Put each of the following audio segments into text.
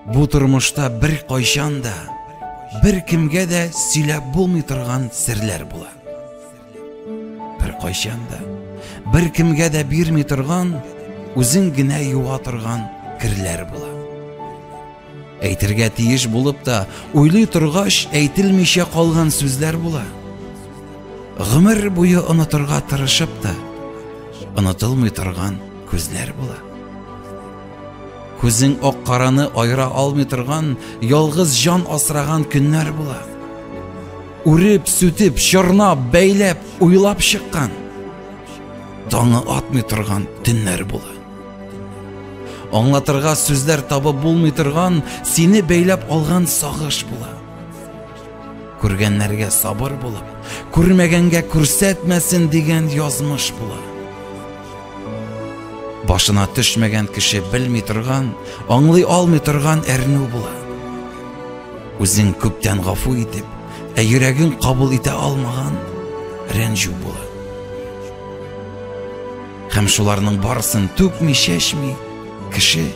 Бу тормышта беркайчан да, беркемгә дә сөйләп булмый торган серләр була. Беркайчан да, беркемгә дә бирми торган, үзең генә юа торган керләр була. Әйтергә тиеш булып та, уйлый торгач, әйтелмичә калган сүзләр була. Гомер буе онытырга тырышып та, онытылмый торган күзләр була. Күзең ак-караны аера алмый торган, ялгыз җан асраган көннәр була. Үреп, сүтеп, чорнап, бәйләп, уйлап чыккан, таңы атмый торган төннәр була. Аңлатырга сүзләр табып булмый торган, сине бәйләп алган сагыш була. Күргәннәргә сабыр булып, күрмәгәнгә күрсәтмәсен дигән язмыш була. Башына төшмәгән кеше белми торган, аңлый алмый торган әрнү була. Үзең күптән гафу итеп, ә йөрәгең кабул итә алмаган рәнҗү була. Һәм шуларның барысын түкми-чәчми кеше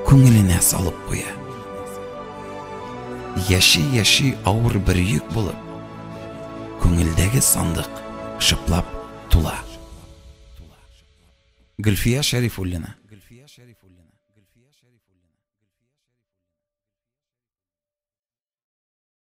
күңеленә салып куя. Яши-яши авыр бер йөк булып, күңелдәге сандык шыплап тула. Гөлфия Шәрифуллина.